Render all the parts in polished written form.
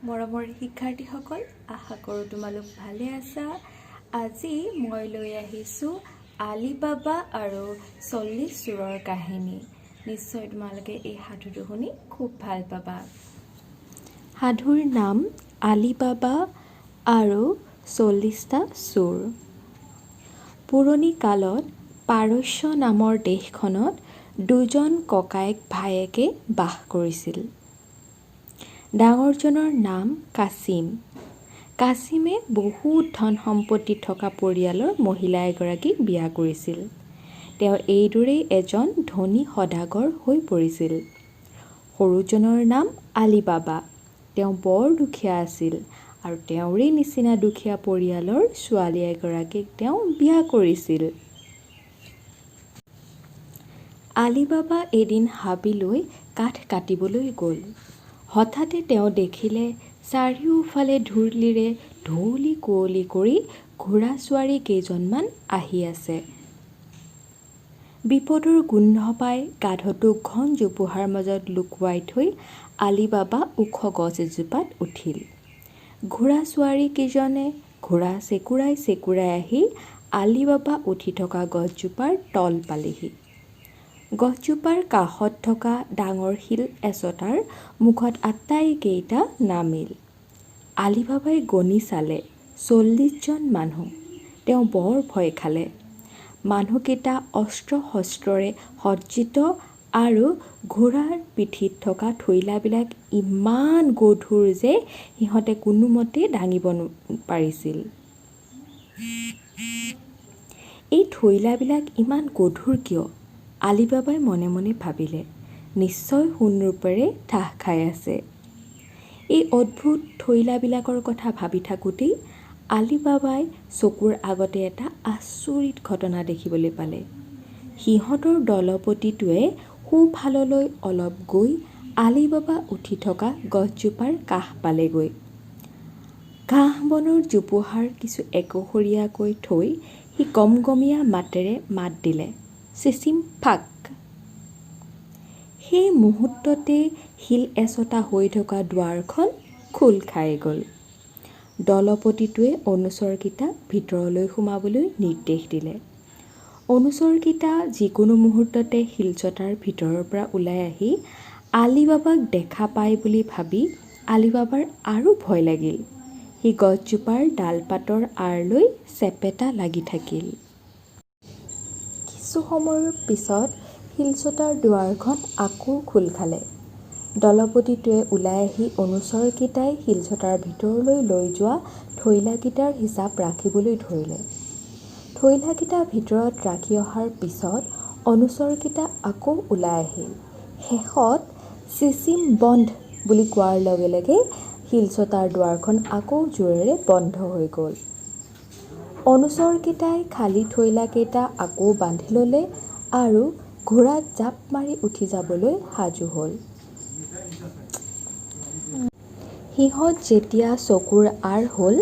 মৰমৰ শিক্ষাৰ্থীসকল, আশা কৰোঁ তোমালোক ভালে আছা। আজি মই লৈ আহিছোঁ আলিবাবা আৰু 40 চোৰৰ কাহিনী। নিশ্চয় তোমালোকে এই সাধুটো শুনি খুব ভাল পাবা। সাধুৰ নাম আলিবাবা আৰু 40টা চোৰ। পুৰণি কালত পাৰস্য নামৰ দেশখনত দুজন ককায়েক ভায়েকে বাস কৰিছিল। ডাঙৰজনৰ নাম কাছিম। কাছিমে বহুত ধন সম্পত্তি থকা পৰিয়ালৰ মহিলা এগৰাকীক বিয়া কৰিছিল। তেওঁ এইদৰেই এজন ধনী সদাগৰ হৈ পৰিছিল। সৰুজনৰ নাম আলিবাবা। তেওঁ বৰ দুখীয়া আছিল আৰু তেওঁৰেই নিচিনা দুখীয়া পৰিয়ালৰ ছোৱালী এগৰাকীক তেওঁ বিয়া কৰিছিল। আলিবাবা এদিন হাবিলৈ কাঠ কাটিবলৈ গ'ল। হঠাতে তেওঁ দেখিলে চাৰিওফালে ধূলিৰে ধুৱলি কুঁৱলী কৰি ঘোঁৰাচোৱাৰী কেইজনমান আহি আছে। বিপদৰ গোন্ধ পাই গাধটোক ঘন জোপোহাৰ মাজত লুকুৱাই থৈ আলিবাবা ওখ গছ এজোপাত উঠিল। ঘোঁৰাচোৱাৰীকেইজনে ঘোঁৰা চেকুৰাই চেকুৰাই আহি আলিবাবা উঠি থকা গছজোপাৰ তল পালেহি। গছজোপাৰ কাষত থকা ডাঙৰ শিল এচটাৰ মুখত আটাইকেইটা নামিল। আলিবাবাই গণি চালে, 40জন মানুহ। তেওঁ বৰ ভয় খালে। মানুহকেইটা অস্ত্ৰ-শস্ত্ৰৰে সজ্জিত আৰু ঘোঁৰাৰ পিঠিত থকা থৈলাবিলাক ইমান গধুৰ যে সিহঁতে কোনোমতে দাঙিব পাৰিছিল। এই থৈলাবিলাক ইমান গধুৰ কিয়? আলিবাবাই মনে মনে ভাবিলে। নিশ্চয় সোণ-ৰূপেৰে ঠাহ খাই আছে। এই অদ্ভুত থৈলাবিলাকৰ কথা ভাবি থাকোঁতেই আলিবাবাই চকুৰ আগতে এটা আচৰিত ঘটনা দেখিবলৈ পালে। সিহঁতৰ দলপতিটোৱে সোঁফাললৈ অলপ গৈ আলিবাবা উঠি থকা গছজোপাৰ কাষ পালেগৈ। ঘাঁহ-বনৰ জোপোহাৰ কিছু একষৰীয়াকৈ থৈ সি গমগমীয়া মাতেৰে মাত দিলে, "চিচিম ফাক!" সেই মুহূৰ্ততে শিল এচটা হৈ থকা দুৱাৰখন খোল খাই গ'ল। দলপতিটোৱে অনুচৰকেইটাক ভিতৰলৈ সোমাবলৈ নিৰ্দেশ দিলে। অনুচৰকেইটা যিকোনো মুহূৰ্ততে শিলচটাৰ ভিতৰৰ পৰা ওলাই আহি আলিবাবাক দেখা পায় বুলি ভাবি আলিবাবাৰ আৰু ভয় লাগিল। সি গছজোপাৰ ডাল-পাতৰ আঁৰ লৈ চেপেটা লাগি থাকিল। কিছু সময়ৰ পিছত শিলচটাৰ দুৱাৰখন আকৌ খোল খালে। দলপতিটোৱে ওলাই আহি অনুচৰকেইটাই শিলচটাৰ ভিতৰলৈ লৈ যোৱা থৈলাকেইটাৰ হিচাপ ৰাখিবলৈ ধৰিলে। থৈলাকেইটা ভিতৰত ৰাখি অহাৰ পিছত অনুচৰকেইটা আকৌ ওলাই আহিল। শেষত "চিচিম বন্ধ" বুলি কোৱাৰ লগে লগে শিলচটাৰ দুৱাৰখন আকৌ জোৰেৰে বন্ধ হৈ গ'ল। অনুচৰকেইটাই খালী থৈলাকেইটা আকৌ বান্ধি ল'লে আৰু ঘোঁৰাত জাঁপ মাৰি উঠি যাবলৈ সাজু হ'ল। সিহঁত যেতিয়া চকুৰ আঁৰ হ'ল,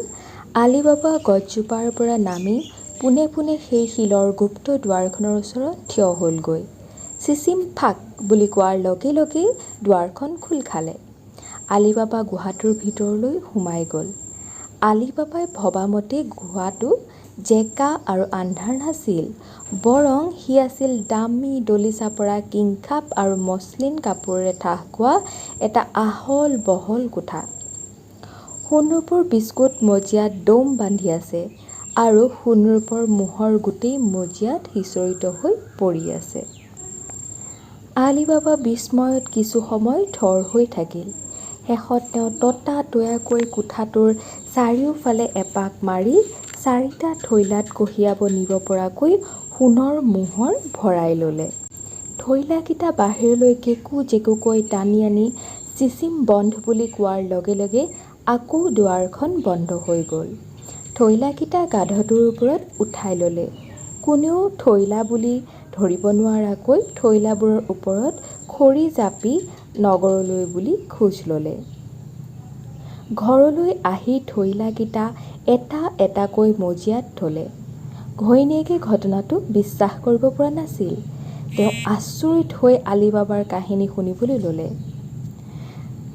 আলিবাবা গছজোপাৰ পৰা নামি পোনে পোনে সেই শিলৰ গুপ্ত দুৱাৰখনৰ ওচৰত থিয় হ'লগৈ। "চিচিম ফাক" বুলি কোৱাৰ লগে লগেই দুৱাৰখন খোল খালে। আলিবাবা গুহাটোৰ ভিতৰলৈ সোমাই গ'ল। আলিবাবাই ভবামতে গুহাটো জেকা আৰু আন্ধাৰ নাছিল, বৰং সি আছিল দামী দলিচা পৰা কিংখাপ আৰু মছলিন কাপোৰেৰে ঠাহ খোৱা এটা আহল-বহল কোঠা। সোণ-ৰূপৰ বিস্কুট মজিয়াত দ'ম বান্ধি আছে আৰু সোণ-ৰূপৰ মোহৰ গোটেই মজিয়াত সিঁচৰতি হৈ পৰি আছে। আলিবাবা বিস্ময়ত কিছু সময় থৰ হৈ থাকিল। শেষত তেওঁ ততাতৈয়াকৈ কোঠাটোৰ চাৰিওফালে এপাক মাৰি চাৰিটা থৈলাত কঢ়িয়াব নিব পৰাকৈ সোণৰ মোহৰ ভৰাই ল'লে। থৈলাকেইটা বাহিৰলৈ কেঁকো-জেকোকৈ টানি আনি "চিচিম বন্ধ" বুলি কোৱাৰ লগে লগে আকৌ দুৱাৰখন বন্ধ হৈ গ'ল। থৈলাকেইটা গাধটোৰ ওপৰত উঠাই ল'লে। কোনেও থৈলা বুলি ধৰিব নোৱাৰাকৈ থৈলাবোৰৰ ওপৰত খৰি জাপি নগৰলৈ বুলি খোজ ল'লে। ঘৰলৈ আহি থৈলাকেইটা এটা এটাকৈ মজিয়াত থ'লে। ঘৈণীয়েকে ঘটনাটো বিশ্বাস কৰিব পৰা নাছিল। তেওঁ আচৰিত হৈ আলিবাবাৰ কাহিনী শুনিবলৈ ল'লে।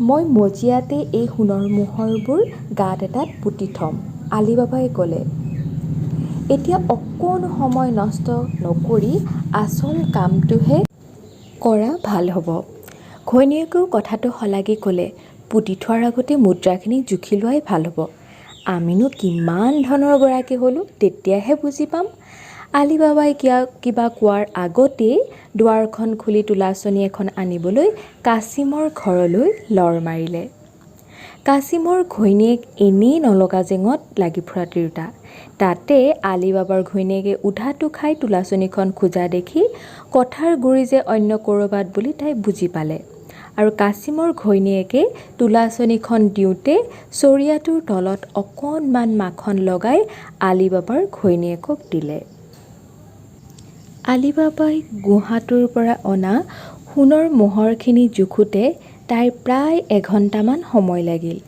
মই মজিয়াতে এই সোণৰ মোহৰবোৰ গাঁত এটাত পুতি থ'ম। আলিবাবাই ক'লে, "এতিয়া অকণো সময় নষ্ট নকৰি আচল কামটোহে কৰা ভাল হ'ব। "ঘৈণীয়েকেও কথাটো শলাগি ক'লে, "পুতি থোৱাৰ আগতে মুদ্ৰাখিনি জুখি লোৱাই ভাল হ'ব। আমিনো কিমান ধনৰ গৰাকী হ'লোঁ তেতিয়াহে বুজি পাম। "আলিবাবাই কিবা কোৱাৰ আগতেই দুৱাৰখন খুলি তুলাচনী এখন আনিবলৈ কাছিমৰ ঘৰলৈ লৰ মাৰিলে। কাছিমৰ ঘৈণীয়েক এনেয়ে নলগা জেঙত লাগি ফুৰা তিৰোতা। তাতে আলিবাবাৰ ঘৈণীয়েকে উধাতু খাই তুলাচনীখন খোজা দেখি কথাৰ গুৰি যে অন্য ক'ৰবাত বুলি তাই বুজি পালে আৰু কাছিমৰ ঘৈণীয়েকে তুলাচনীখন দিওঁতে চৰিয়াটোৰ তলত অকণমান মাখন লগাই আলিবাবাৰ ঘৈণীয়েকক দিলে। আলিবাবাই গুহাটোৰ পৰা অনা সোণৰ মোহৰখিনি জুখোঁতে তাইৰ প্ৰায় এঘণ্টামান সময় লাগিল।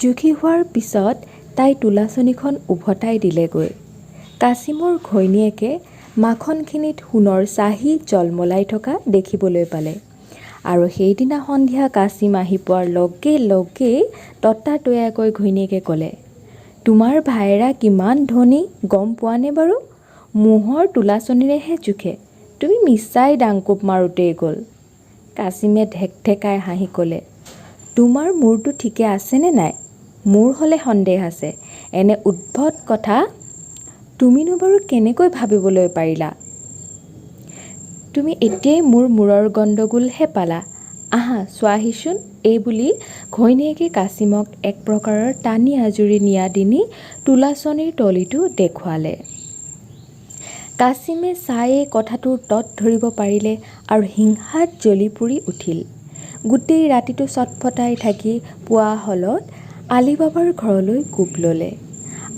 জুখি হোৱাৰ পিছত তাই তুলাচনীখন উভতাই দিলেগৈ। কাছিমৰ ঘৈণীয়েকে মাখনখিনিত সোণৰ চাহী জলমলাই থকা দেখিবলৈ পালে আৰু সেইদিনা সন্ধিয়া কাছিম আহি পোৱাৰ লগে লগেই ততাতৈয়াকৈ ঘৈণীয়েকে ক'লে, "তোমাৰ ভায়েৰা কিমান ধনী গম পোৱানে বাৰু? মোহৰ তুলাচনীৰেহে জোখে, তুমি মিছাই দাংকোব মাৰোঁতেই গ'ল। "কাছিমে ঢেকঢেকাই হাঁহি ক'লে, "তোমাৰ মূৰটো ঠিকে আছেনে নাই? মোৰ হ'লে সন্দেহ আছে। এনে উদ্ভট কথা তুমিনো বাৰু কেনেকৈ ভাবিবলৈ পাৰিলা? তুমি এতিয়াই মোৰ মূৰৰ গণ্ডগোলহে পালা। আহা চোৱাহিচোন। "এইবুলি ঘৈণীয়েকে কাছিমক এক প্ৰকাৰৰ টানি-আঁজুৰি নিয়াদি নি তুলাচনীৰ তলিটো দেখুৱালে। কাছিমে চায়েই কথাটোৰ তৎ ধৰিব পাৰিলে আৰু হিংসাত জ্বলি-পুৰি উঠিল। গোটেই ৰাতিটো ছটফটাই থাকি পুৱা হ'লত আলিবাবাৰ ঘৰলৈ কোব ল'লে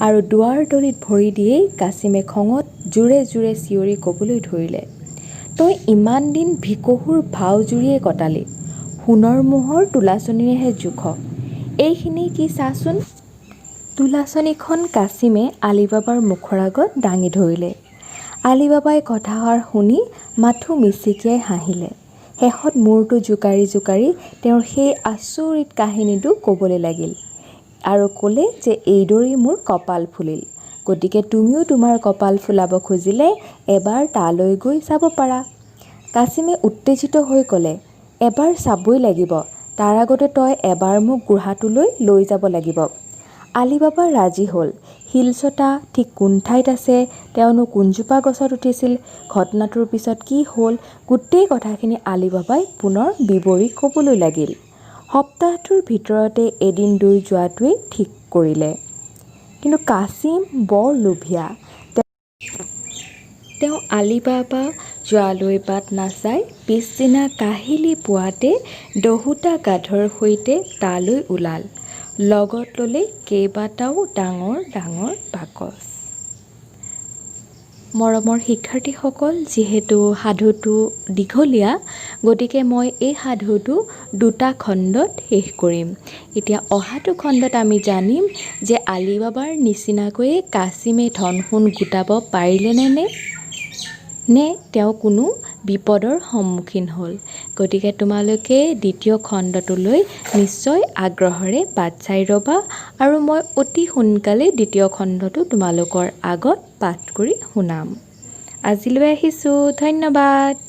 আৰু দুৱাৰদলিত ভৰি দিয়েই কাছিমে খঙত জোৰে জোৰে চিঞৰি ক'বলৈ ধৰিলে, "তই ইমান দিন ভিকহুৰ ভাও জুৰিয়েই কটালি, সোণৰ মোহৰ তুলাচনীৰেহে জোখ! এইখিনি কি চাচোন! "তুলাচনীখন কাছিমে আলিবাবাৰ মুখৰ আগত দাঙি ধৰিলে। আলিবাবাই কথাষাৰ শুনি মাথোঁ মিচিকিয়াই হাঁহিলে। শেহত মূৰটো জোকাৰি জোকাৰি তেওঁৰ সেই আচৰিত কাহিনীটো ক'বলৈ লাগিল আৰু ক'লে যে এইদৰেই মোৰ কপাল ফুলিল, গতিকে তুমিও তোমাৰ কপাল ফুলাব খুজিলে এবাৰ তালৈ গৈ চাব পাৰা। কাছিমে উত্তেজিত হৈ ক'লে, "এবাৰ চাবই লাগিব, তাৰ আগতে তই এবাৰ মোক গুহাটোলৈ লৈ যাব লাগিব। "আলিবাবা ৰাজী হ'ল। শিলচটা ঠিক কোন ঠাইত আছে, তেওঁনো কোনজোপা গছত উঠিছিল, ঘটনাটোৰ পিছত কি হ'ল, গোটেই কথাখিনি আলিবাবাই পুনৰ বিৱৰি ক'বলৈ লাগিল। সপ্তাহটোৰ ভিতৰতে এদিন দুয়ো যোৱাটোৱেই ঠিক কৰিলে। কিন্তু কাছিম বৰ লুভীয়া। তেওঁ আলিবাবা যোৱালৈ বাট নাচাই পিছদিনা কাহিলি পুৱাতে দহোটা গাধৰ সৈতে তালৈ ওলাল। লগত ল'লে কেইবাটাও ডাঙৰ ডাঙৰ বাকচ। মৰমৰ শিক্ষাৰ্থীসকল, যিহেতু সাধুটো দীঘলীয়া, গতিকে মই এই সাধুটো দুটা খণ্ডত শেষ কৰিম। এতিয়া অহাটো খণ্ডত আমি জানিম যে আলিবাবাৰ নিচিনাকৈয়ে কাছিমে ধন সোণ গোটাব পাৰিলেনে নে তেওঁ কোনো বিপদৰ সন্মুখীন হ'ল। গতিকে তোমালোকে দ্বিতীয় খণ্ডটোলৈ নিশ্চয় আগ্ৰহেৰে বাট চাই ৰ'বা আৰু মই অতি সোনকালেই দ্বিতীয় খণ্ডটো তোমালোকৰ আগত পাঠ কৰি শুনাম। আজিলৈ আহিছোঁ, ধন্যবাদ।